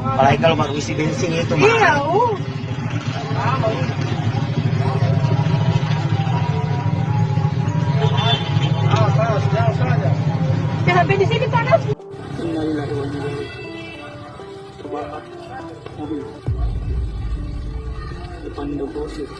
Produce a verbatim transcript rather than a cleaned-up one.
Apalagi kalau baru isi bensin itu, Mak. Iya, uh. Sampai di sini panas. Innalillahi wa inna ilaihi raji'un. Terbakar mobil depan Indogrocery.